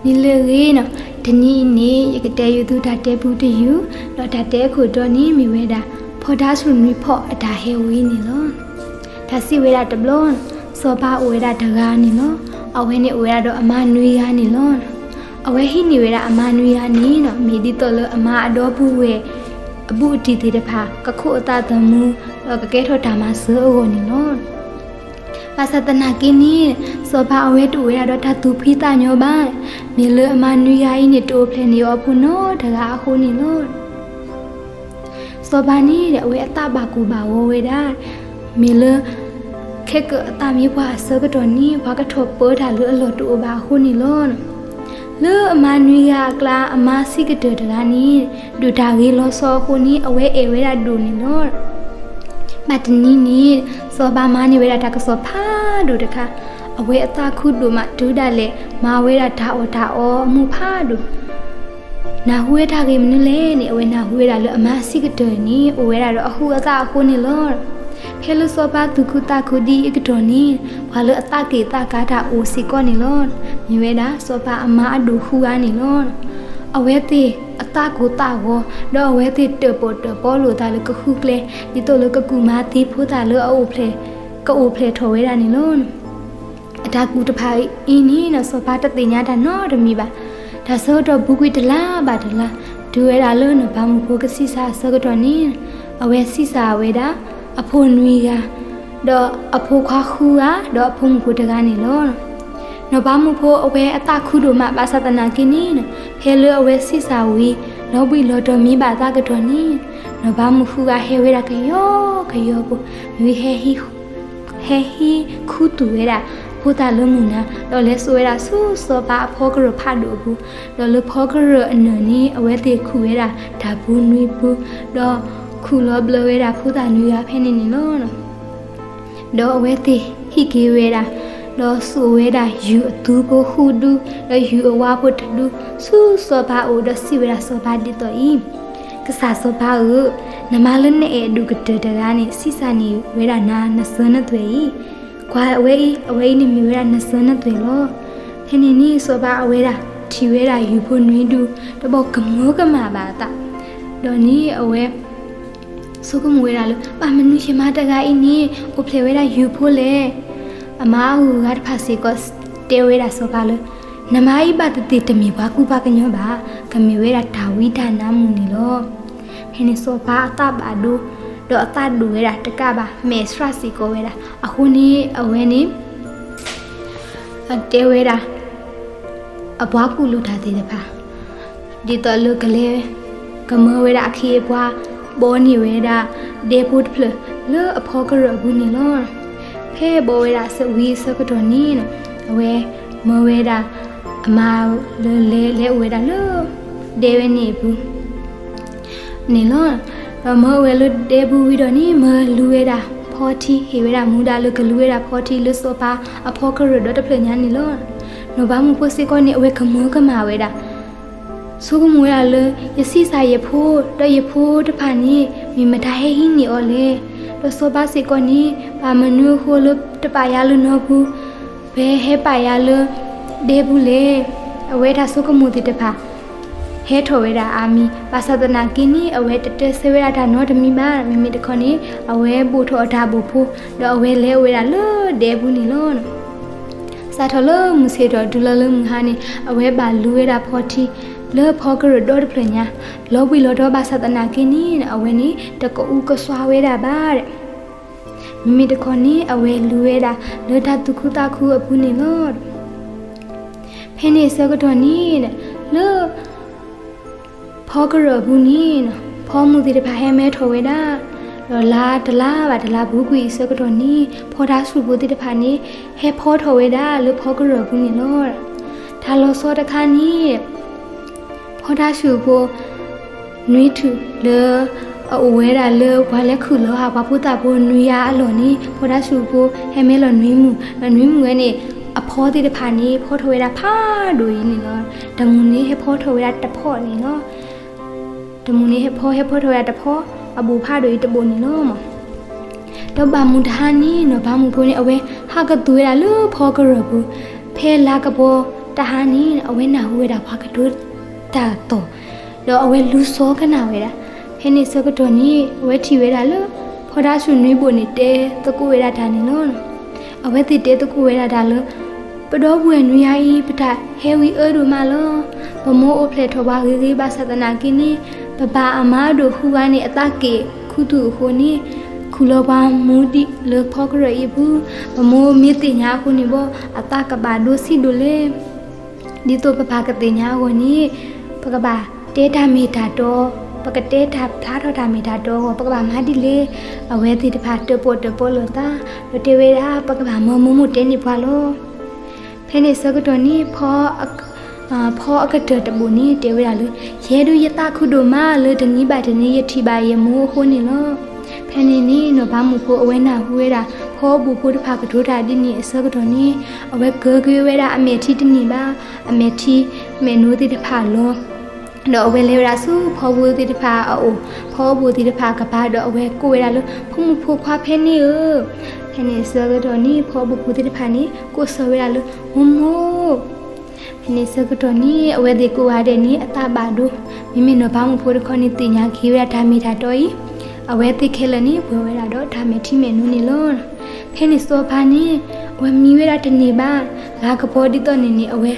နံၤလၢအဂ့ၤန့ၣ်, တနံၤအံၤန့ၣ် ယကတဲယုာ်သုတၢ်တဲပူတယုာ်, ဒီးတၢ်တဲအခိၣ်တီန့ၣ်မ့ၢ်ဝဲဒၣ် ဖီတၤဆူၣ်နွံဖီၣ်အတၢ်ဟဲဝံန့ၣ်လီၤ. တၢ်စံးဝဲဒၣ်တဘျီ, စီၤပၤအိၣ်ဝဲဒၣ်တဂၤန့ၣ်လီၤ. အဝဲန့ၣ်အိၣ်ဝဲဒၣ်ဒီးအမါနွံဂၤန့ၣ်လီၤ. အဝဲဟံးန့ၢ်ဝဲဒၣ်အမါနွံဂၤန့ၣ် မ့ၢ်ဒ်သိးလၢအမါအဒီပုၢ်ဝဲၢ် အဘူးအတံၢ်သ့ၣ်တဖၣ် ကခိးအသးသမူ ဒီးကကဲထီၣ်တၢ်မၤစၢၤအဂီၢ်န့ၣ်လီၤ. ဘၣ်ဆၣ်သနာ်က့န့ၣ်, စီၤပၤအဝဲတအိၣ်ဝဲဒၣ်ဒီးတၢ်သူၣ်ဖှံသးညီဘၣ်. မ့ၢ်လၢအမါနွံဂၤအံၤန့ၣ် တအိၣ်ဖျဲၣ်န့ၢ်အီၤဖိနီတဂၤအဃိန့ၣ်လီၤ. စီၤပၤန့ၣ် အဝဲအသးဘၣ်ကိၢ်ဘၣ်ဂီၤဝဲဒၣ်, မ့ၢ်လၢ ခဲကၢအသးမ့ၢ်ပှၤအဆၢကတီၢ်န့ၣ် ပှၤကထီၣ်ပၢတၢ်လၢအလီၢ်တအိၣ်ဘၣ်အဃိန့ၣ်လီၤ. လၢအမါနွံဂၤအကျါ အမါဆံးကတၢၢ်တဂၤန့ၣ် ဒုၣ်တၢ်ဂ့ၤလီၤဆီအဃိန့ၣ် အဝဲအဲၣ်ဝဲဒၣ်ဒိၣ်န့ၣ်လီၤ. ဘၣ်တနံၤန့ၣ် စီၤပၤမၤန့ၢ်ဝဲဒၣ်တၢ်ကစီၣ်ဖးဒိၣ်တခါ, အဝဲအသးခုဒိၣ်မးတုၤဒၣ်လဲာ် မၤဝဲဒၣ်တၢ်အီၣ်တၢ်အီအမူးဖးဒိၣ် နၢ်ဟူဝဲတၢ်ဂ့ၢ်မနုၤလဲၣ်န့ၣ် အဝဲနၢ်ဟူဝဲဒၣ်လၢအမါဆံးကတၢၢ်န့ၣ် အိၣ်ဝဲဒၣ်ဒီးအဟုးအသးအဃိန့ၣ်လီၤ. ဖဲလၢစီၤပၤသူၣ်ခုသးခုဒ်အံၤအကတီၢ်န့ၣ် ပှၤလၢအသးက့ၣ်သးကါတၢ်အိၣ်စ့ၢ်ကီးန့ၣ်လီၤ. မ့ၢ်ဝဲဒၣ်စီၤပၤအမါအဒိၣ်ဃုဂၤန့ၣ်လီၤ. အဝဲသ့ၣ်အသးကိၢ်သးဂီၤ ဒီးအဝဲသ့ၣ်တၢၣ်ပီၣ်တၢၣ်ပီလိာ်သးလၢကဃုကျဲ ဒ်သိးလၢကကူၣ်မၤသံဖိသၣ်လၢအအိၣ်ဖျဲၣ် ကအိၣ်ဖျဲၣ်ထီၣ်ဝဲဒၣ်န့ၣ်လီၤ. အတၢ်ကူၣ်တဖၣ်အံၤန့ၣ် စီၤပၤတသ့ၣ်ညါတၢ်နီတမံၤဘၣ်. တၢ်ဆၢကတီၢ်ပူၤကွံာ်တလါဘၣ်တလါ, တုၤဝဲဒၣ်လၢနီၢ်ပၤမုၣ်ဖိကဆံးစၢ်အဆၢကတီၢ်န့ၣ် အဝဲဆံးစၢ်ဝဲဒၣ် အဖိနွံဂၤ ဒီးအဖိခွါဃုဂၤ ဒီးအဖိမုၣ်ဖိတဂၤန့ၣ်လီၤ. နီၢ်ပၤမုၣ်ဖိအဝဲအသးခုဒိၣ်မး ဘၣ်ဆၣ်သနာ်က့န့ၣ် ဖဲလၢအဝဲဆံးစၢ်ဝံၤ လီၤဘှံးလီၤတီၤမံဘၣ်အသးကတီၢ်န့ၣ် နီၢ်ပၤမုၣ်ဃုဂၤဟဲဝဲဒၣ်ကယီကယီဖိ, မ့ၢ်ဝဲ ဟဲဟံးခူသူၣ်ဝဲဒၣ် ဖိသၣ်လၢမုၢ်နၤ ဒီးလဲၤစိာ်ဝဲဒၣ်ဆူစီၤပၤအဖီကရၢၢ်ဖးဒိၣ်အပူၤ, ဒီးလၢဖီကရၢၢ်အနၢၣ်န့ၣ် အဝဲသ့ၣ်ခူၣ်ဝဲဒၣ်တၢ်ပူၤနွံပူၤ, ဒီးခူၣ်လီၤဘျၢဝဲဒၣ်ဖိသၣ်နွံဂၤဖဲန့ၣ်န့ၣ်လီၤ. ဒီးအဝဲသ့ၣ်ဟံးက့ၤဝဲဒၣ်, ဒီးစိာ်ဝဲဒၣ်ယုၢ်အသူဖိဃုဒူ, ဒီးယုၢ်အဝါဖိတဒူ, ဆူစီၤပၤအအိၣ်ဒီးစံးဝဲဒၣ်စီၤပၤဒ်သိးအံၤ, ကစၢ်စီၤပၤဧၢ, နမါလၢနအဲၣ်အဒိၣ်ကတၢၢ်တဂၤန့ၣ် ဆံးစၢ်န့ၢ်ဝဲဒၣ်နၤနစၢၤနသွဲၣ်အံၤ, ကွၢ်အဝဲအံၤ, အဝဲအံၤန့ၣ်မ့ၢ်ဝဲဒၣ်နစၢၤနသွဲၣ်လီၤ. ဖဲန့ၣ်န့ၣ် စီၤပၤအဝဲဒၣ်ထံၣ်ဝဲဒၣ်ယုၢ်ဖိနွံဒူ, တဘၣ်ကမၢကမၣ်ဘၣ်အသး, ဒီးန့ၣ်အဝဲ ဆိကမိၣ်ဝဲဒၣ်လၢ ဘၣ်မနုၤယမါတဂၤအံၤန့ၣ် အိၣ်ဖျဲၣ်ဝဲဒၣ်ယုၢ်ဖိလဲၣ်. အမါအဂုၤအဂၤတဖၣ်စ့ၢ်ကီးတဲဝဲဒၣ်စီၤပၤလၢ နမါအံၤဘၣ်သ့ၣ်သ့ၣ်တမ့ၢ်ပှၤကူပှၤကညီဘၣ်, ကမ့ၢ်ဝဲဒၣ်တၢ်ဝံတၢ်နါမုၣ်န့ၣ်လီၤ. ဖဲန့ၣ်စီၤပၤအသးဘၣ်ဒိ, ဒီးအသးဒိၣ်ဝဲဒၣ်တကးဘၣ် မဲာ်ဆှးစ့ၢ်ကီးဝဲဒၣ်, အဃိန့ၣ်အဝဲန့ၣ် တဲဝဲဒၣ် အပှၤကူၣ်လိာ်တၢ်သ့ၣ်တဖၣ် ဒ်သိးလၢကလဲၤကမၢဝဲဒၣ်အခ့အပှၤ ဘီန့ၢ်ဝဲဒၣ်ဒဲဖိတဖျၢၣ်လၢအဖီကရၢၢ်အပူၤန့ၣ်လီၤ. ဖဲဘီဝဲဒၣ်ဝံၤအဆၢကတီၢ်န့ၣ် အဝဲမၢဝဲဒၣ်အမါလၢလဲၤလဲၤအိၣ်ဝဲဒၣ်လၢ ဒဲဝဲန့ၣ်အပူၤ န့ၣ်လီၤ. ဒီးမၢဝဲလၢဒဲပူၤဝံၤဒီးန့ၣ် မၢလူဝဲဒၣ်ဖီထံ ဟ့ၣ်ဝဲဒၣ်မူဒါလၢကလူဝဲဒၣ်ဖီထံလၢစီၤပၤအဖီကရၢၢ်ဒီတဖျၢၣ်ညါန့ၣ်လီၤ. နီၢ်ပၤမုၣ်ဖိစ့ၢ်ကီးန့ၣ် အဝဲကမၢကမၣ်ဝဲဒၣ် ဆိကမိၣ်ဝဲဒၣ်လၢ ယဆံးစၢ်ယဖိ ဒီးယဖိတဖၣ်န့ၣ် မ့ၢ်မတၤဟဲဟံးန့ၢ်အီၤလဲၣ်. ဒီးစီၤပၤစ့ၢ်ကီးန့ၣ် ဘၣ်မနုၤအဃိလၢတပာ်ယၤလၢနီပူၤ ဖဲဟဲပာ်ယၤလၢဒဲပူၤလဲၣ်. အဝဲတၢ်ဆိကမိၣ်သ့ၣ်တဖၣ် ဟဲထီၣ်ဝဲဒၣ်အါမံၤ, ဘၣ်ဆၣ်သနာ်က့န့ၣ် အဝဲတတဲဆၢဝဲဒၣ်တၢ်နီတမံၤဘၣ်. မ့မ့ၢ်တခီန့ၣ် အဝဲဘိၣ်ထီၣ်အတၢ်ဘိၣ်ဖိ ဒီးအဝဲလဲၤအိၣ်ဝဲဒၣ်လၢဒဲပူၤန့ၣ်လီၤ. စးထီၣ်လၢမုၢ်ဆ့ၣ်ထီၣ်တုၤလီၤလၢမုၢ်ဟါန့ၣ် အဝဲဘၣ်လူဝဲဒၣ်ဖီထံ လၢဖီကရၢၢ်ဒီတဖျၢၣ်ညါ, လီၤဘှံးလီၤတီၤဘၣ်ဆၣ်သနာ်က့န့ၣ် အဝဲန့ၣ် တကအူကစွါဝဲဒၣ်ဘၣ်. မ့မ့ၢ်တခီန့ၣ် အဝဲလူဝဲဒၣ်လၢတၢ်သူၣ်ခုသးခုအပူၤန့ၣ်လီၤ. ဖဲန့ၣ်အဆၢကတီၢ်န့ၣ် လၢ ဖီကရၢၢ်အပူၤန့ၣ် ဖီမုၢ်သ့ၣ်တဖၣ်ဟဲမဲထီၣ်ဝဲဒၣ်, ဒီးလါတလါဘၣ်တလါပူၤကွံာ်အဆၢကတီၢ်န့ၣ် ဖီတၤဆှုၣ်ဖိသ့ၣ်တဖၣ်န့ၣ် ဟဲဖီထီၣ်ဝဲဒၣ်လၢဖီကရၢၢ်အပူၤန့ၣ်လီၤ. တၢ်လီၤဆီတခါန့ၣ် ဖီတၤဆှုၣ်ဖိ နွံထူၣ်လၢ အအိၣ်ဝဲဒၣ်လၢပှၤလဲၤခုၣ်လီၤဟးပှၤဖိသၣ်ဖိနွံယၤအလီၢ်န့ၣ် ဖီတၤဆှုၣ်ဖိဟဲမဲလီၤနွံမုၢ်, ဒီးနွံမုၢ်ဝဲန့ၣ် အဖီသ့ၣ်တဖၣ်န့ၣ် ဖီထီၣ်ဝဲဒၣ်ဖးဒိၣ်အံၤန့ၣ်လီၤ. တမုၢ်န့ၣ်ဟဲဖီထီၣ်ဝဲဒၣ်တဖီန့ၣ်လီၤ. တမုၢ်န့ၣ်ဟဲဖီ ဟဲဖီထီၣ်ဝဲဒၣ်တဖီ, အဘိၣ်ဖးဒိၣ်အံၤတဘိၣ်န့ၣ်လီၤ. ဒီးဘၣ်မုၢ်တဟါန့ၣ် နီၢ်ပၤမုၣ်ဖိန့ၣ် အဝဲဟးကသူဝဲဒၣ်လၢဖီကရၢၢ်ပူၤ, ဖဲလါကပီၤ တဟါန့ၣ် အဝဲနၢ်ဟူဝဲဒၣ်ပှၤကတိၤတၢ်သီၣ်, ဒီးအဝဲလူၤစိကနၣ်ဝဲဒၣ်. ဖဲန့ၣ်ဆၢကတီၢ်န့ၣ် အဝဲထံၣ်ဝဲဒၣ်လၢ ဖီတၤဆှုၣ်နွံဘိၣ်န့ၣ် တဲသကိးဝဲဒၣ်တၢ်န့ၣ်လီၤ. အဝဲသ့ၣ်တဲသကိးဝဲဒၣ်တၢ်လၢ ပဒီပုၢ်ဝဲၢ်နွံဂၤအံၤ ပတၢ်ဟဲဝံအၢဒိၣ်မးလီၤ. ပမိၢ်အိၣ်ဖျဲၣ်ထီၣ်ပှၤဂ့ၤဂ့ၤ ဘၣ်ဆၣ်သနာ်က့န့ၣ် ပပၢ်အမါအဒိၣ်ဃုဂၤန့ၣ် အသးက့ၣ်ခူသူၣ်အဃိန့ၣ် ခူၣ်လီၤပှၤမူဒံးလၢဖီကရၢၢ်အံၤအပူၤ, ပမိၢ်မ့ၢ်သ့ၣ်ညါအဃိန့ၣ်ဘၣ် အသးကဘၣ်ဒိဆံးဒိၣ်လဲၣ်. ဒ်သိးပပၢ်ကသ့ၣ်ညါအဂီၢ်န့ၣ် ပကဘၣ်တဲတၢ်မ့ၢ်တၢ်တီ, ပကတဲတၢ်ဖျါထီၣ်တၢ်မ့ၢ်တၢ်တီအဂီၢ် ပကဘၣ်မၤဒ်လဲၣ်. အဝဲသ့ၣ်တဖၣ်တၢၣ်ပီၣ်တၢၣ်ပီလိာ်သး ဒီးတဲဝဲဒၣ် ပကဘၣ်မၢမိၢ်မိၢ်တဲန့ၢ်ပှၤလီၤ. ဖဲန့ၣ်ဆၢကတီၢ်န့ၣ် ဖီအကတၢၢ်တဘိၣ်န့ၣ် တဲဝဲဒၣ်လၢ ယဲဒၣ်ယသးခုဒိၣ်မးလၢတနံၤဘၣ်တနံၤ ယထံၣ်ဘၣ်ယမိၢ်အဃိန့ၣ်လီၤ. ဖဲန့ၣ်န့ၣ် နီၢ်ပၤမုၣ်ဖိအဝဲနၢ်ဟူဝဲဒၣ် ဖီအဘိၣ်ဖိတဖၣ်ကတိၤတၢ်ဒ်န့ၣ်အဆၢကတီၢ်န့ၣ် အဝဲကၢၤက့ၤဝဲဒၣ်အမဲာ်ထံတန့ၢ်ဘၣ် အမဲာ်ထံမဲာ်နိသ့ၣ်တဖၣ်လီၤ. ဒီးအဝဲလဲၤဝဲဒၣ်ဆူဖီဖိသ့ၣ်တဖၣ်အအိၣ်, ဖီအဘိၣ်သ့ၣ်တဖၣ်အကပၤ ဒီးအဝဲကိးဝဲဒၣ်လၢ ဖိမုၣ်ဖိခွါဖဲန့ၣ်ဧၢ. ဖဲန့ၣ်ဆၢကတီၢ်န့ၣ် ဖီအဘိၣ်ဖိသ့ၣ်တဖၣ်န့ၣ် ကိးဆၢဝဲဒၣ်လၢ မိၢ်မိၢ် ဖဲန့ၣ်ဆၢကတီၢ်န့ၣ် အဝဲသ့ၣ်ကိးဂၤဒဲးန့ၣ် အသးဘၣ်ဒိ, မ့မ့ၢ်နီၢ်ပၤမုၣ်ဖိတခီန့ၣ် သ့ၣ်ညါက့ၤဝဲဒၣ်တၢ်မ့ၢ်တၢ်တီအံၤ, အဝဲသ့ၣ်ခဲလၢာ်န့ၣ် ပှဲၤဝဲဒၣ်ဒီးတၢ်မဲာ်ထံမဲာ်နိန့ၣ်လီၤ. ဖဲန့ၣ်စီၤပၤန့ၣ် အဝဲမံဝဲဒၣ်တန့ၢ်ဘၣ်, လါကပီၤဒ်သိးန့ၣ်န့ၣ် အဝဲ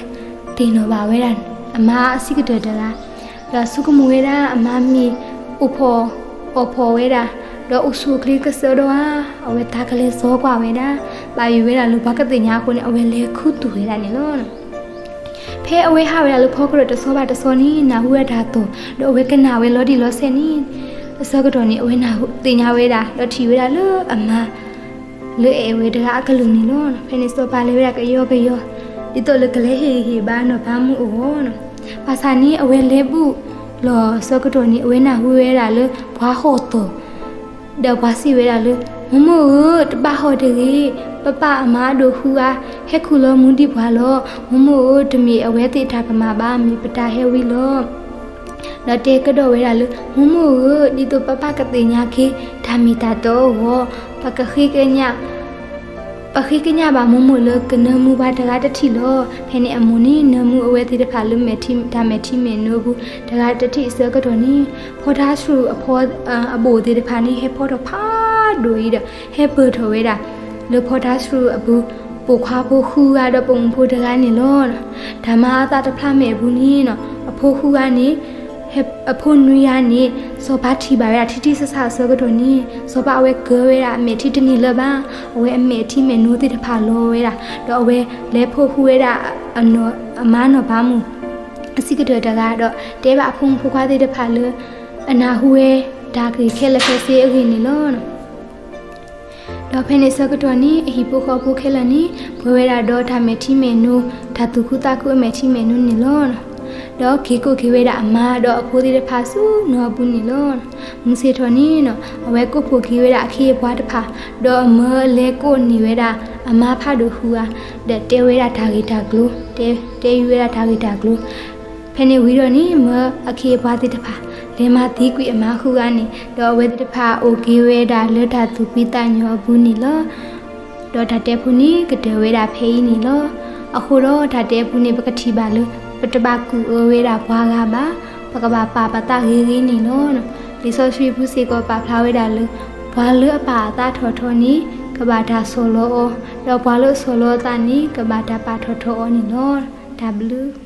သ့ၣ်နီၣ်ဘၣ်ဝဲဒၣ် အမါအဆံးကတၢၢ်တဂၤ ဒီးဆိကမိၣ်ဝဲဒၣ်အမါမ့ၢ်အိၣ်ဖှီၣ်အီၣ်ဖှီၣ်ဝဲဒၣ်, ဒီးအိၣ်ဆူၣ်အိၣ်ချ့ကစၢဒီဧါ, အဝဲသးကလဲၤစိာ်ကွၢ်ဝဲဒၣ်, ဘၣ်ယိၣ်ဝဲဒၣ်လၢပှၤကသ့ၣ်ညါအဃိန့ၣ် အဝဲလဲၤခူသူၣ်ဝဲဒၣ်န့ၣ်လီၤ. ဖဲအဝဲဟးဝဲဒၣ်လၢဖီကရၢၢ်တဆီဘၣ်တဆီန့ၣ် နၢ်ဟူဝဲတၢ်သီၣ်, ဒီးအဝဲကနၣ်ဝဲလီၤတံၢ်လီၤဆဲးန့ၣ် အဆၢကတီၢ်န့ၣ် အဝဲသ့ၣ်ညါဝဲဒၣ် ဒီးထံၣ်ဝဲဒၣ်လၢအမါ လၢအဲၣ်ဝဲတဂၤအကလုၢ်န့ၣ်လီၤ. ဖဲန့ၣ်စီၤပၤလဲၤဝဲဒၣ်ကယီကယီ, ဒ်သိးလၢကလဲၤဟ့ၣ်ဂံၢ်ဟ့ၣ်ဘါနီၢ်ပၤမုၣ်အဂီၢ်န့ၣ်, ဘၣ်ဆၣ်န့ၣ် အဝဲလဲၤဘူၣ်လီၤဆၢကတီၢ်န့ၣ် အဝဲနၢ်ဟူဝဲဒၣ်လၢပှၤဟီၣ်သီၣ် ဒီးပှၤစံးဝဲဒၣ်လၢ မိၢ်မိၢ်ဧၢ, တဘၣ်ဟီၣ်တဂ့ၤ, ပပၢ်အမါအဒိၣ်ဃုဂၤ ဟဲခူၣ်လီၤမူဒံးပှၤလီၤ. မိၢ်မိၢ်ဧၢ, တမ့ၢ်အဝဲသ့ၣ်တၢ်ကမၣ်ဘၣ်, မ့ၢ်ပတၢ်ဟဲဝံလီၤ. ဒီးတဲကဒီးဝဲဒၣ်လၢ မိၢ်မိၢ်ဧၢ, ဒ်သိးပပၢ်ကသ့ၣ်ညါက့ၤ တၢ်မ့ၢ်တၢ်တီအဂီၢ်, ပကဃ့ကညး ပဃ့ကညးဘၣ်မိၢ်မိၢ်လၢကနၢမူပှၤတဂၤတထံၣ်လီၤ. ဖဲန့ၣ်အမိၢ်န့ၣ် နၢမူအဝဲသ့ၣ်တဖၣ်လၢမဲာ်ထံ တၢ်မဲာ်ထံမဲာ်နိအပူၤ တဂၤတထံၣ်အဆၢကတီၢ်န့ၣ်, ဖီတၤဆှုၣ်အဖိ အဘိၣ်သ့ၣ်တဖၣ်န့ၣ် ဟဲဖီထီၣ်ဖးဒိၣ်အံၤဒီး ဟဲပၢၢ်ထီၣ်ဝဲဒၣ် လၢဖီတၤဆှုၣ်အပူၤ ပိာ်ခွါဖိဃုဂၤဒီးပိာ်မုၣ်ဖိတဂၤန့ၣ်လီၤ. တၢ်မၤအသးတဖျါမဲာ်အပူၤန့ၣ် အဖိဃုဂၤန့ၣ် အဖိနွံဂၤန့ၣ် စီၤပၤထံၣ်ဘၣ်ဝဲဒၣ်ထံထံဆးဆးအဆၢကတီၢ်န့ၣ် စီၤပၤအဝဲကၢၤဝဲဒၣ်အမဲာ်ထံတန့ၢ်လၢၤဘၣ်. အဝဲအမဲာ်ထံမဲာ်နိသ့ၣ်တဖၣ်လီၤဝဲဒၣ် ဒီးအဝဲလဲၤဖိဃုဝဲဒၣ် အမါနီၢ်ပၤမုၣ် အဆံးကတၢၢ်တဂၤ ဒီးတဲဘၣ်အဖိမုၣ်ဖိခွါသ့ၣ်တဖၣ်လၢ အနၢ်ဟူဝဲတၢ်ဂ့ၢ်ခဲလၢာ်ခဲဆ့အဂ့ၢ်န့ၣ်လီၤ. ဒီးဖဲန့ၣ်ဆၢကတီၢ်န့ၣ် အဟံၣ်ဖိဃီဖိခဲလၢာ်န့ၣ် ပှဲၤဝဲဒၣ်ဒီးတၢ်မဲာ်ထံမဲာ်နိ တၢ်သူၣ်ခုသးခုအမဲာ်ထံမဲာ်နိန့ၣ်လီၤ. ဒီးက့ၤကိးက့ၤဝဲဒၣ်အမါဒီးအဖိသ့ၣ်တဖၣ်ဆူနီၢ်အပူၤန့ၣ်လီၤ. မုၢ်ဆ့ၣ်ထီၣ်န့ၣ် အဝဲကိးဖှိၣ်က့ၤဝဲဒၣ်အခ့အပှၤတဖၣ် ဒီးအမၢလဲၤကိးန့ၢ်ဝဲဒၣ်အမါဖးဒိၣ်ဃုဂၤ ဒီးတဲဝဲဒၣ်တၢ်ဂ့ၢ်တၢ်ကျိၤ တဲ တဲဝဲဒၣ်တၢ်ဂ့ၢ်တၢ်ကျိၤ ဖဲန့ၣ်ဝံၤဒီးန့ၣ် မၢအခ့အပှၤသ့ၣ်တဖၣ် လဲၤမၤသံကွံာ်အမါဃုဂၤန့ၣ် ဒီးအဝဲသ့ၣ်တဖၣ်အိၣ်က့ၤဝဲဒၣ်လၢတၢ်သူၣ်ဖှံသးညီအပူၤန့ၣ်လီၤ. ဒီးတၢ်တဲဖိန့ၣ်ကတၢၢ်ဝဲဒၣ်ဖဲအံၤန့ၣ်လီၤ. အဃိဒီးတၢ်တဲအပူၤန့ၣ် ပကထံၣ်ဘၣ်လၢ ပတဘၣ်ကူၣ်အၢဝဲဒၣ်ပှၤဂၤဘၣ်, ပကဘၣ်ပာ်ပသးဂ့ၤဂ့ၤန့ၣ်လီၤ. လံာ်စီဆှံပူၤစ့ၢ်ကီးပာ်ဖျါဝဲဒၣ်လၢ ပှၤလၢအပာ်အသးထီၣ်ထီန့ၣ် ကဘၣ်တၢ်ဆီၣ်လီၤအီၤ, ဒီးပှၤလၢအဆီၣ်လီၤအသးန့ၣ် ကဘၣ်တၢ်ပာ်ထီၣ်ထီအီၤန့ၣ်လီၤ. တၢ်ဘျုး